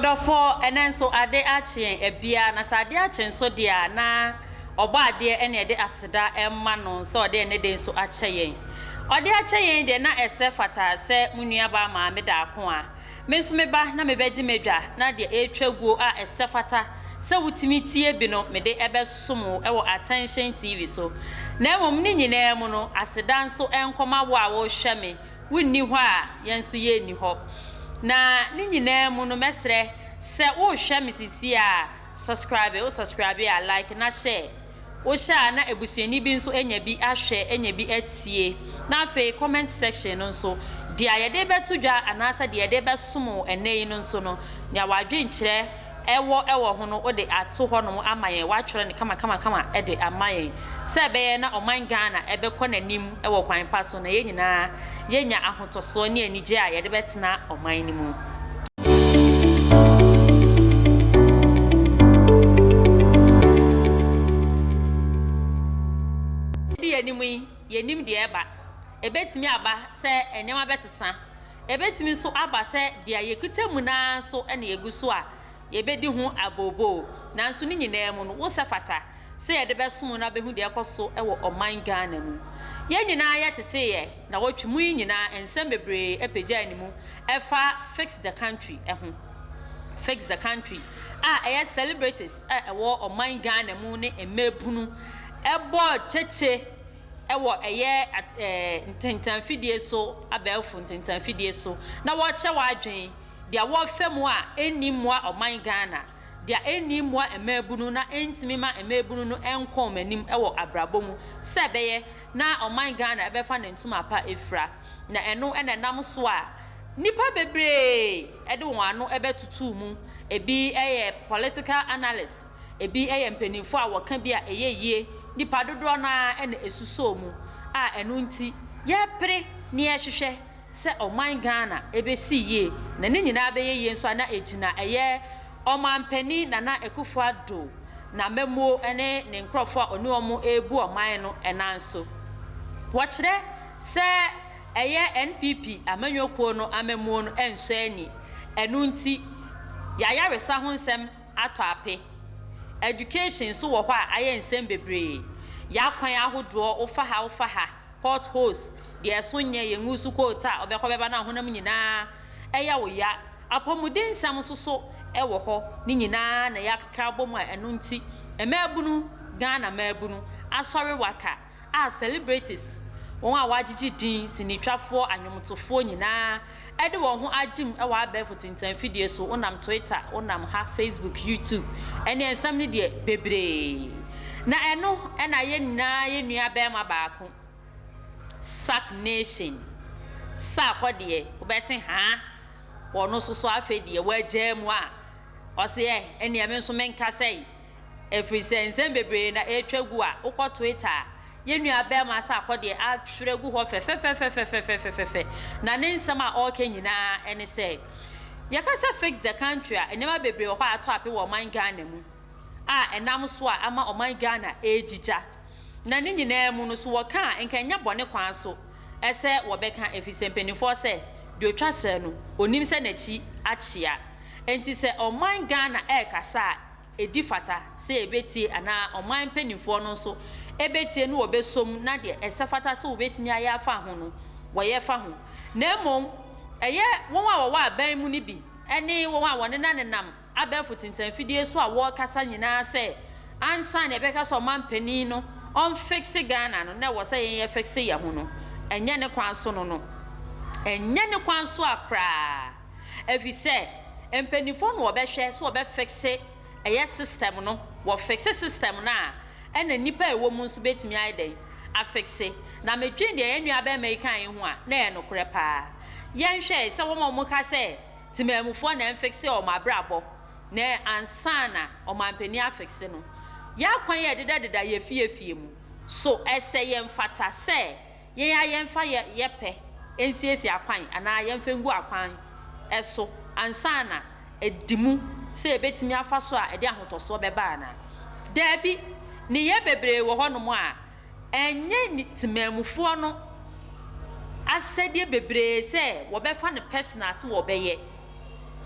Ɔdɔfoɔ, ɛnnɛ nso ade akye yɛn abia, na sɛ ade akye nso deɛ a, na Ɔbɔadeɛ na yɛde aseda rema no sɛ ɔde ɛnnɛ da yi nso akyɛ yɛn. Ɔde akyɛ yɛn deɛ, na ɛsɛ fata sɛ mo nuabaa Maame Daako a me nso meba na mebɛgye m'adwa, na deɛ ɛretwa guo a ɛsɛ fata sɛ wotumi tie bi no, mede bɛsom wo wɔ Attention TV so. Na mmom ne nyinaa mu no, aseda nso nkɔma wo a worehwɛ me Wonni hɔ a, yɛn nso yɛnni hɔ. Na ne nyinaa mu no, mɛsrɛ sɛ worehwɛ me seesei a, subscribe, wo subscribe a, like na share. Wohyɛ a na abusuani bi nso anya bi ahwɛ, anya bi atie. Na afei comment section no nso, deɛ yɛde rebɛto dwa anaasɛ deɛ yɛde rebɛsom wo ɛnnɛ yi no nso no, nea w'adwenkyerɛ wɔ wɔ ho no wode ato hɔnom ama yɛn, woatwerɛ no kamakamakama de ama yɛn sɛ ɛbɛyɛ na ɔman Ghana bɛkɔ n'anim wɔ kwan pa so na yɛn nyinaa yɛanya ahotɔsoɔ ne anigyeɛ a yɛde bɛtena ɔman no mu. Yɛdi yɛn anim yi, yɛnnim deɛ ɛreba. Ɛbɛtumi aba sɛ nneɛma bɛsesa. Ebetumi nso aba sɛ deɛ yɛkita mu no ara nso na yɛgu so a yɛbɛdi ho abooboo. Nanso ne nyinaa mu no, wo sɛ fata sɛ yɛde bɛsom wo na wobɛhu deɛ ɛrekɔ so wɔ ɔman Ghana mu. Yɛn nyinaa yɛteteeɛ nnawɔtwe mu yi nyinaa nsɛm bebree pagyaa ne mu ɛfa Fix the Country ho. Fix the Country a ɛyɛ celebrities a ɛwɔ ɔman Ghana mu ne mmaabunu bɔɔ kyekye wɔ ɛyɛ ntentanfidie so, abɛɛfo ntentanfidie so, na wɔrekyerɛ w'adwene, deɛ wɔrefa mu a ɛnni mmoa ɔman Ghana, deɛ ɛnni mmoa mmaabunu na ɛntumi ma mmaabunu no nkɔ wɔn anim wɔ abrabɔ mu sɛ ɛbɛyɛ na ɔman Ghana ɛbɛfa ne ntoma pa afira. Na ɛno na ɛnam so a nnipa bebree de wɔn ano bɛtotoo mu, ebi yɛ political analyst, Ebi yɛ mpanimfoɔ a wɔka bi a ɛyɛ yie, nnipa dodoɔ no ara na ɛsusoo mu a ɛno nti yɛrepere na yɛrehwehwɛ sɛ ɔman Ghana ɛbɛsi yie na ne nyinaa bɛyɛ yie nso a na ɛgyina ɛyɛ Ɔmanpanin Nana Akufo Addo n'amammuo ne ne nkorɔfoɔ a ɔne wɔn rebu ɔman no nan so. Wɔkyerɛ sɛ ɛyɛ NPP amanyɔkuo no amammuo no nsɔ ani, ɛno nti yɛayaresa ho nsɛm atɔ ape. Education nso wɔ hɔ a ayɛ nsɛm bebree. Y'akwan ahodoɔ, wofa ha wofa ha, port holes, deɛ ɛso nyɛ, yɛngu so coat a, ɔbɛkɔ bɛba na honam nyinaa ɛyɛ wo ya. Apɔmuden nsɛm nso so wɔ hɔ, ne nyinaa na y'akeka abɔ mu a ɛno nti mmaabunu, Ghana mmaabunu, asɔre waka. a celebrities, wɔn a wɔagyegye din, sinitwafoɔ, anwomtofoɔ nyinaa de wɔn ho agyem wɔ abɛɛfo tentanfidie so, wonam Twitter, wonam ha, Facebook, YouTube, ɛneɛ nsɛm no deɛ bebree. Na ɛno na yɛn nyinaa yɛn nua barima baako, Sark Nation, Sark hɔ deɛ wobɛte haa, ɔno nso so afei deɛ wagyaa mu a, ɔse ɛ, ɛneɛ me nso menkasa yi. Ɛfiri sɛ nsɛm bebree na ɛretwa gu a, wokɔ Twitter a, yɛn nua barima Sarkor deɛ atwerɛ agu hɔ fɛfɛfɛfɛfɛfɛfɛfɛ. Na ne nsɛm a ɔreka nyinaa ne sɛ, yɛka sɛ fix the country a, nneɛma bebree wɔ hɔ a atɔ ape wɔ ɔman Ghana mu a ɛnam so a ama ɔman Ghana regyigya. Na ne nyinaa mu no, so wɔka a, nka ɛnyɛ bɔne kwan so sɛ wɔbɛka, ɛfiri sɛ mpanimfoɔ sɛ, deɛ ɔtwa serɛ no, ɔnim sɛ n'akyi akyea. Enti sɛ ɔman Ghana rekasa a, ɛdi fata sɛ yɛbɛtie anaa ɔman mpanimfoɔ no nso bɛtie na wɔbɛsɔ mu na deɛ ɛsɛ fata sɛ wɔbɛtumi ayɛ afa ho no, wɔyɛ fa ho. Na mmom ɛyɛ wɔn a wɔwɔ aban mu no bi ne wɔn a wɔnenanenam abɛɛfo tentanfidie so a wɔrekasa nyinaa sɛ ansa na yɛbɛka sɛ ɔman panin no ɔnfixe Ghana no na ɛwɔ sɛ yɛn yɛfixe yɛn ho no, ɛnyɛ ne kwan so no no. Ɛnyɛ ne kwan so a koraa. Efisɛ mpaninfoɔ na wɔbɛhwɛ sɛ wɔbɛ fixe ɛyɛ system no, wɔ fixe system no a ɛna nnipa a ɛwɔ mu nso bɛtumi ayɛ dɛn afixe. Na me dwen deɛ yɛn nua bɛɛma yi kaeɛ ho a, na ɛyɛ nokorɛ paa. Yɛn hwɛ sɛ wɔn a wɔn ka sɛ temaamufoɔ na ɛnfixe wɔn abrabɔ na ansa na ɔmanpanin afixe no, yɛn akwan a ɛdeda deda yɛ fie fie mu, so ɛsɛ yɛn fata sɛ Yɛn ara yɛmfa yɛ yɛ pɛ nsiesie akwan anaa yɛmfa ngu akwan so ansa na adi mu sɛ yɛbɛtumi afa so a ɛde ahotɔsoɔ bɛba anaa? Daabi. Nneyɛɛ bebree wɔ hɔnom a ɛnyɛ temanmufoɔ no asɛdeɛ bebree sɛ wɔbɛfa no personal sɛ wɔbɛyɛ.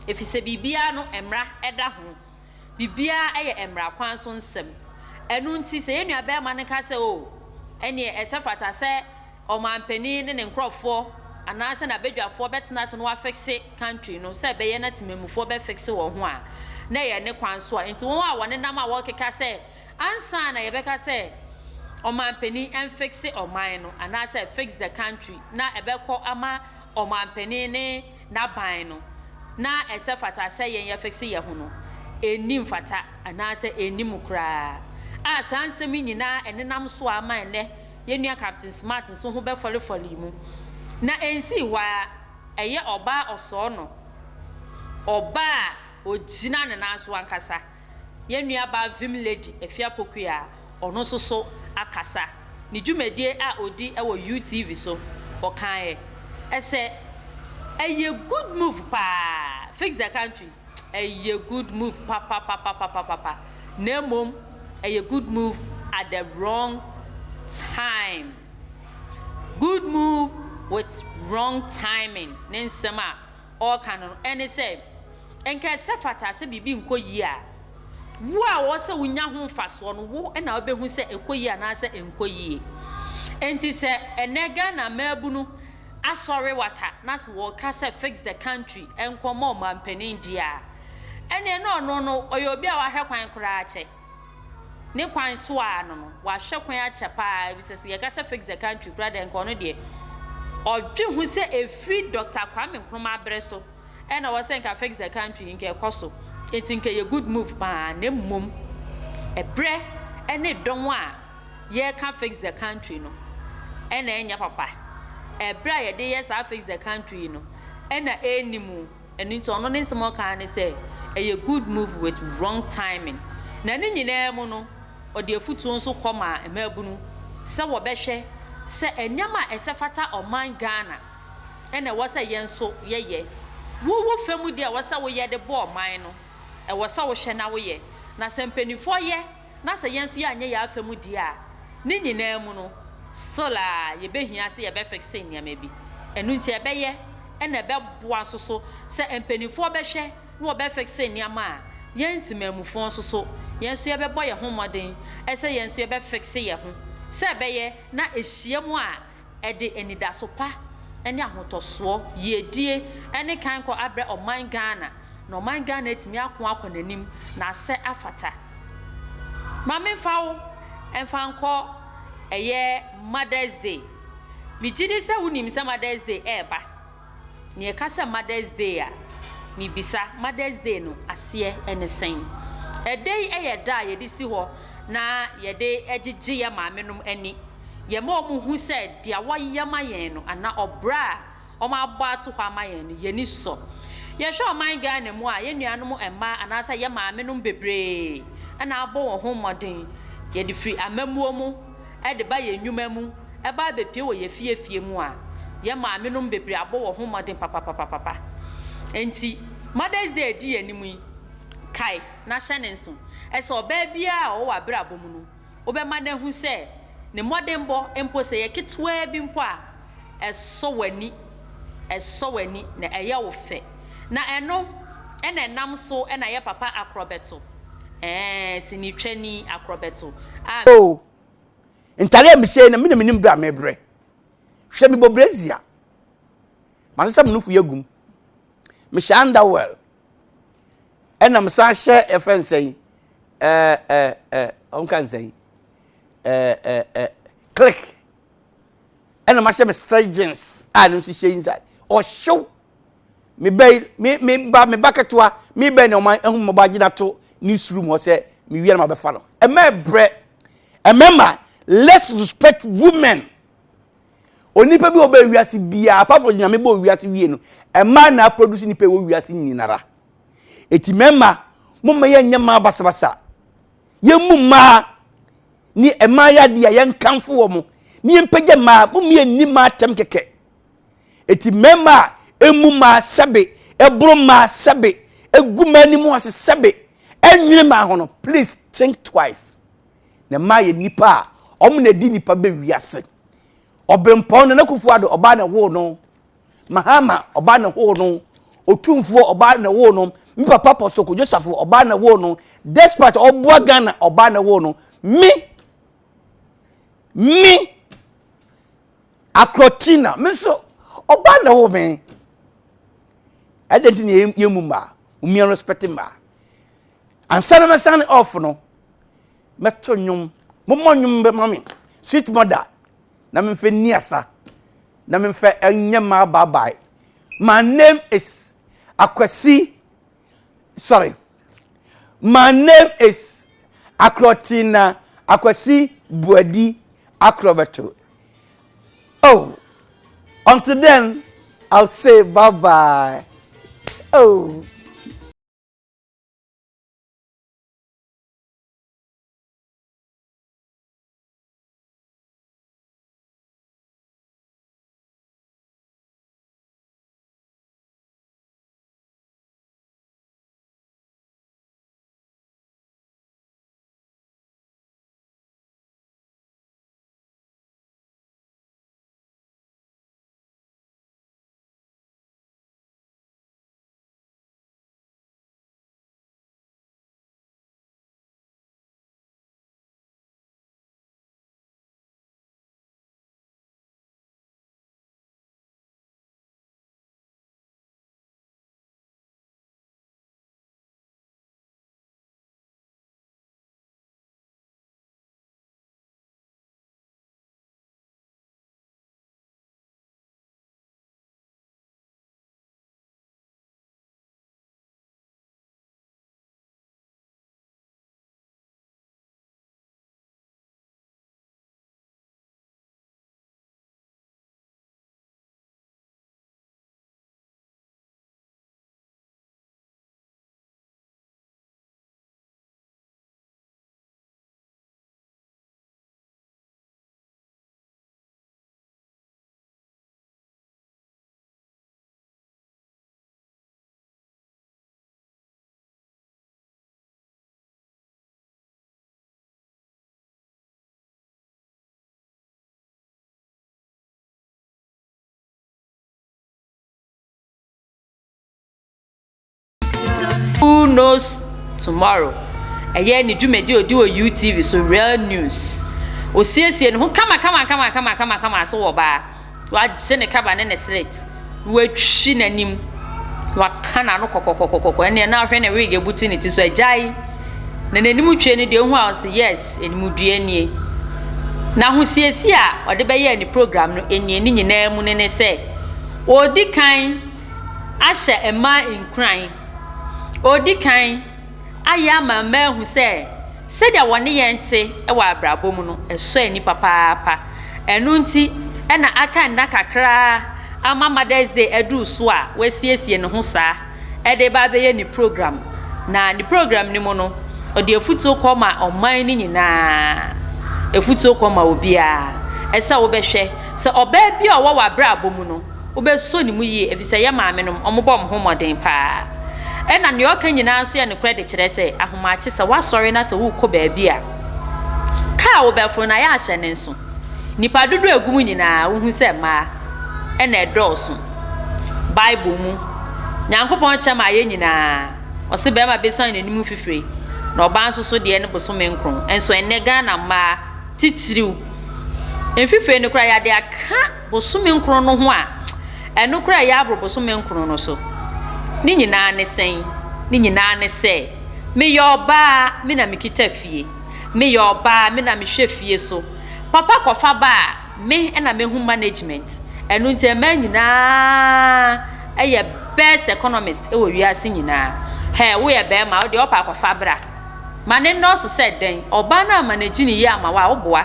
Efisɛ biribiara no mmara da ho. Biribiara yɛ mmara kwan so nsɛm. Ɛno nti sɛ yɛn nuabarima no ka sɛ, Oh, ɛnneɛ ɛsɛ fata sɛ ɔmanpanin ne ne nkorɔfoɔ anaasɛ n'abadwafoɔ bɛtena ase na wɔafixe country no sɛ ɛbɛyɛ na temanmufoɔ bɛfixe wɔn ho a, na ɛyɛ ne kwan so a. Nti wɔn a wɔnenam a wɔrekeka sɛ ansa na yɛbɛka sɛ ɔmanpanin mfixe ɔman no anaasɛ fix the country na ɛbɛkɔ ama ɔmanpanin ne n'aban no na ɛsɛ fata sɛ yɛn yɛfixe yɛn ho no, ɛnni mfata anaasɛ ɛnni mu koraa. A saa nsɛm yi nyinaa ɛnenam so a ama ɛnnɛ yɛn nua Captain Smart nso ho bɛfɔlefɔlee mu. Na ɛnsii hɔ ara, ɛyɛ ɔbaa ɔsɔɔnɔ, ɔbaa a ɔgyina ne nan so ankasa, yɛn nuabaa Vim Lady Afia Pokuaa, ɔno nso so akasa. Ne dwumadie a ɔdi wɔ UTV so, ɔkaeɛ sɛ, Ɛyɛ good move paa, fix the country, ɛyɛ good move papapapapapapa, na mmom ɛyɛ good move at the wrong time. Good move with wrong timing, ne nsɛm a ɔreka no ne sɛ, nka ɛsɛ fata sɛ biribi nkɔ yie a, wo a ɛwɔ sɛ wonya ho mfasoɔ no, wo na wobɛhu sɛ ɛkɔ yie anaasɛ ɛnkɔ yie. Enti sɛ ɛnnɛ Ghana mmaabunu asɔre waka na sɛ wɔka sɛ fix the country nkɔ ma ɔmanpanin deɛ a, ɛnneɛ na ɔno no ɔyɛ obi a wahwɛ kwan koraa kyɛ. Ne kwan so ara no no, wahwɛ kwan akyɛ paa efisɛ sɛ yɛka sɛ fix the country koraa deɛ nka ɔno deɛ ɔdwe ho sɛ ɛfiri Doctor Kwame Nkrumah bere so ɛna ɛwɔ sɛ nka fix the country nka ɛkɔ so. Enti nka ɛyɛ good move paa na mmom ɛberɛ ne dɔn a yɛreka fix the country no ɛna ɛnyɛ papa. Ɛberɛ a yɛde yɛ saa fix the country yi no ɛna ɛnni mu. Ɛno nti ɔno ne nsɛm a ɔka ara ne sɛ ɛyɛ good move with wrong timing. Na ne nyinaa mu no, ɔde afutuo nso kɔ maa mmaabunu sɛ wɔbɛhwɛ sɛ nneɛma a ɛsɛ fata ɔman Ghana na ɛwɔ sɛ yɛn nso yɛyɛ. Wo wo fa mu deɛ ɛwɔ sɛ woyɛ de bɔ ɔman no, ɛwɔ sɛ wohwɛ na woyɛ. Na sɛ mpanimfoɔ yɛ na sɛ yɛn nso yɛanyɛ yɛn afa mu deɛ a, ne nyinaa mu no, still a yɛbɛhia sɛ yɛbɛ fixe nneɛma bi. Ɛno nti ɛbɛyɛ na ɛbɛboa nso so sɛ mpanimfoɔ bɛhwɛ na wɔbɛ fixe nneɛma a, yɛn ntemanmufoɔ nso so, yɛn nso yɛbɛbɔ yɛn ho mmɔden sɛ yɛn nso yɛbɛ fixe yɛn ho sɛ ɛbɛyɛ na ɛhyiam a ɛde anidaso pa ne ahotɔsoɔ, yiedie ne kankɔ abrɛ ɔman Ghana na ɔman Ghana atumi ako akɔ n'anim na asɛ afata. Ma memfa wo mfa nkɔ ɛyɛ Mother's Day. Megyedi sɛ wonim sɛ Mother's Day ɛreba. Na yɛka sɛ Mother's Day a, mebisa, Mother's Day no aseɛ ne sɛn? Ɛda yi yɛ da a yɛde si hɔ na yɛde gyegye yɛn maamenom ani. Yɛma wɔhu sɛ deɛ wɔyɛ ma yɛn no anaa ɔbrɛ a wɔabɔ ato hɔ ama yɛn no, yɛn ani sɔ. Yɛhwɛ ɔman Ghana mu a, yɛn nuanom mmaa anaasɛ yɛn maamenom bebree na abɔ wɔn ho mmɔden. Yɛde firi amammuo mu de ba yɛn nnwuma mu, ba abɛpue wɔ yɛn fie fie mu a, yɛn maamenom bebree abɔ wɔn ho mmɔden papapapapa. Enti, Mother's Day a ɛdi yɛn anim yi, kae na hyɛ no nso sɛ ɔbaa biara a ɔwɔ w'abrabɔ mu no, wobɛma no ahu sɛ ne mmɔdenbɔ, mpo sɛ ɛyɛ ketewaa bi mpo a, ɛsɔ w'ani, ɛsɔ w'ani na ɛyɛ wo fɛ. Na ɛno na ɛnam so na yɛ papa akorɔbɛto, ɛɛ, sinitwani akorɔbɛto a. Oh, ntade a mehyɛ yi na me na menim berɛ a mebrɛ. Hwɛ mebɔ brazier. Masesa me nufu yɛ gum. Mehyɛ underwear. Ɛna mesan hyɛ ɛfɛ nsɛn ɛɛ ɛɛ ɛɛ ɔnka nsɛn ɛɛ ɛɛ ɛɛ click. Ɛna mahyɛ me stretch jeans a ne nso hyɛ inside. Ɔhyew. Me ba yi me me ba me ba ketewa me ba na ɔma ehu mɔbɔ agyina to ne suru mu hɔ sɛ me wia na ma bɛfa no. Ɛmɛ brɛ. Ɛmɛma let's respect women. Onipa bi a ɔbɛ wiase biara apart from nyame bɔ wiase wie no ɛmaa na produce nipa ɛwɔ wiase nyinara. Eti mɛma mo ma yɛnyɛ mmaa basabasa. Yɛmmu mmaa ne mmaa yɛ adeɛ a yɛnkamfo wɔ mo ne yɛmpagya mmaa mo ma yɛnni mmaa atɛm kɛkɛ. Eti mmarima a emu mmaa sɛbe ɛboro mmaa sɛbe egu mmaa anim ase sɛbe ɛnwene mmaa ho no please think twice. Na mmaa yɛ nnipa a wɔn na ɛdi nnipa bɛ wiase. Ɔbrempɔn Nana Akufo-Addo ɔbaa na ɛwoo no. Mahama ɔbaa na ɛwoo no. Otumfoɔ ɔbaa na ɛwoo no. Me papa Apostle Kojo Safo ɔbaa na ɛwoo no. Despite ɔboa Ghana ɔbaa na ɛwoo no. Me me Akorɔtina me nso ɔbaa na ɛwoo me. Ɛdɛn nti na yɛmmu mmaa? Mumia respect mmaa. Ansa na mɛsan off no, mɛto nnwom. Mommɔ nnwom bɛma me. Sweet mother na memfa nni asa na memfa nyɛ mmaa bye bye. My name is Akwasi sorry my name is Akrotina Akwasi Buadi Akrobeto. Oh, until then, I'll say bye bye. Oh. Who Knows Tomorrow? Ɛyɛ ne dwumadi a odi wɔ UTV so, Real News. Osiesie ne ho kama kama kama kama kama kama so wɔ baa. Wagye ne kaba ne ne slit, na watwi n'anim, na waka n'ano kɔkɔkɔkɔkɔ. Ɛnneɛ na ahwɛ ne wig abutu ne ti so agyae. Na n'anim twe no deɛ ohu a ɔse yes, animdua nie. N'ahosiesie a ɔde bɛyɛɛ ne program no nie, ne nyinaa mu no ne sɛ ɔredi kan ahyɛ mmaa nkuran. Ɔredi kan ayɛ ama mmaa ahu sɛ sɛdeɛ wɔne yɛn te wɔ abrabɔ mu no, ɛsɔ ani papaapa. Ɛno nti na aka nna kakra ama Mother's Day aduru so a wasiesie ne ho saa de reba abɛyɛ ne program. Na ne program no mu no, ɔde afutuo kɔ ma ɔman no nyinaa. Afutuo kɔ ma obiara. Ɛsɛ wobɛhwɛ sɛ ɔbaa bi a ɔwɔ w'abrabɔ mu no, wobɛsɔ ne mu yie efisɛ yɛ maamenom, wɔbɔ wɔn ho mmɔden paa. Ɛna nea ɔka nyinaa nso yɛ nokorɛ de kyerɛ sɛ ahomakye sɛ woasɔre na sɛ worekɔ baabi a, kaa a wobɛforo no ayɛ ahyɛ ne nso. Nnipa dodoɔ a ɛgu mu nyinaa, wohu sɛ mmaa na ɛdɔɔso. Bible mu, Nyankopɔn kyɛ maa yɛn nyinaa. Ɔse barima bɛsiane n'anim fifire, na ɔbaa nso so deɛ no bosome nkron. Nso ɛnnɛ Ghana mmaa, titiriw, mfifire no koraa yɛade aka bosome nkron no ho a, ɛno koraa ɛyɛ aboro bosome nkron no so. Ne nyinaa ne sɛn? Ne nyinaa ne sɛ, meyɛ ɔbaa, me na mekita fie. Meyɛ ɔbaa, me na mehwɛ fie so. Papa kɔfa ba a, me na mehu management. Ɛno nti mmaa nyinaa yɛ best economist wɔ wiase nyinaa. Hɛ, woyɛ barima, wo deɛ wopɛ a kɔfa bra. Ma ne nnɔɔso sɛ dɛn, ɔbaa no ammanage no yie ama wo a, woboa.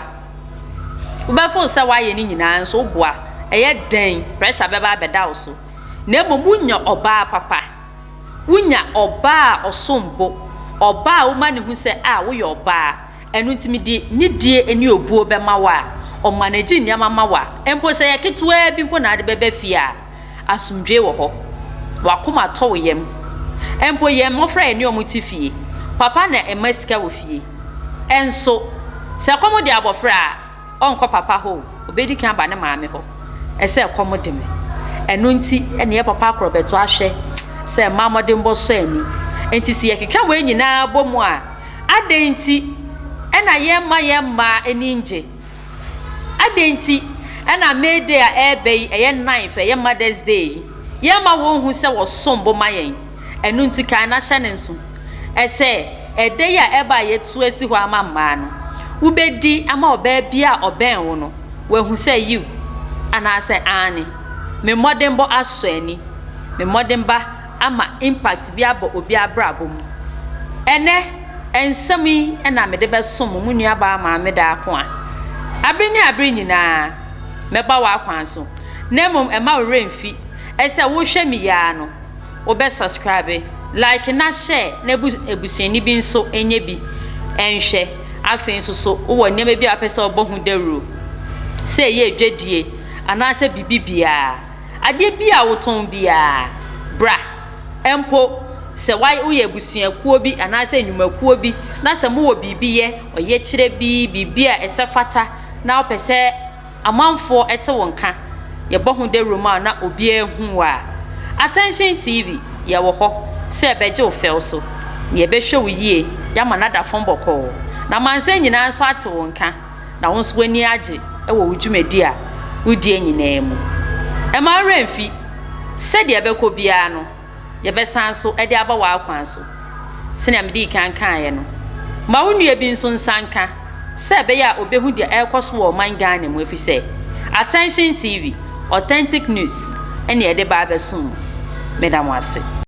Wobɛfeel sɛ woayɛ ne nyinaa nso woboa. Ɛyɛ dɛn, pressure bɛba abɛda wo so. Na mmom wonya ɔbaa papa. Wonya ɔbaa a ɔsom bo, ɔbaa a woma no hu sɛ a woyɛ ɔbaa, ɛno nti mede nidie ne obuo bɛma wo a, ɔmanage nneɛma ma wo a, mpo sɛ ɛyɛ ketewaa bi mpo na wode bɛba fie a, asomdwoe wɔ hɔ. W'akoma tɔ wo yam. Mpo yɛn mmɔfra a yɛne wɔn te fie, papa na ɛma sika wɔ fie. Nso, sɛ ɛkɔm de abɔfra a, ɔnkɔ papa hɔ o, ɔbɛdi kan aba ne maame hɔ. Ɛsɛ ɛkɔm de me. Ɛno nti na yɛ papa akorɔbɛto ahwɛ. Sɛ mmaa mmɔdenbɔ sɔ ani. Enti sɛ yɛkeka wei nyinaa bɔ mu a, adɛn nti na yɛmma yɛn mmaa ani nnye? Adɛn nti na May Day a ɛreba yi, ɛyɛ ninth, ɛyɛ Mother's Day yi, yɛmma wɔnhu sɛ wɔsom bo ma yɛn? Ɛno nti kae na hyɛ no nso sɛ ɛda yi a ɛreba a yɛatu asi hɔ ama mmaa no, wobɛdi ama ɔbaa biara a ɔbɛn wo no, wahu sɛ yiw anaasɛ aane, me mmɔdenbɔ asɔ ani, me mmɔdenba ama impact bi aba obi abrabɔ mu. Ɛnnɛ, nsɛm yi na mede bɛsom mo, mo nuabaa Maame Darkoa. Abere ne abere nyinaa, mɛba w'akwan so, na mmom mma wo werɛ mfi sɛ wohwɛ me yi ara no, wobɛ subscribe, like na share na abusuani bi nso nyɛ bi nhwɛ. Afei nso so wowɔ nneɛma bi a wopɛ sɛ wobɔ ho dawuro, sɛ ɛyɛ adwadie anaasɛ biribi biara, adeɛ bi a wotɔn biara, bra. Mpo sɛ woyɛ abusuakuo bi anaasɛ nnwumakuo bi na sɛ mowɔ biribi yɛ, ɔyɛkyerɛ bi, biribi a ɛsɛ fata na wopɛ sɛ amanfoɔ te wo nka, yɛbɔ ho dawuro ma wo na obiara hu wo a, Attention TV, yɛwɔ hɔ sɛ yɛbɛgye wo fɛw so, na yɛbɛhwɛ wo yie, yɛama no ada fam bɔkɔɔ, na amansan nyinaa nso ate wo nka, na wo nso w'ani agye wɔ wo dwumadi a wodie nyinaa mu. Mma wo werɛ mfi, sɛdeɛ ɛbɛkɔ biara no, yɛbɛsan nso de aba w'akwan so. Sɛnea midii kan kaeɛ no, ma wo nua bi nso nsa nka sɛ ɛbɛyɛ a ɔbɛhu deɛ ɛrekɔ so wɔ ɔman Ghana mu efisɛ Attention TV, authentic news ne yɛde ba abɛsom mo. Meda mo ase.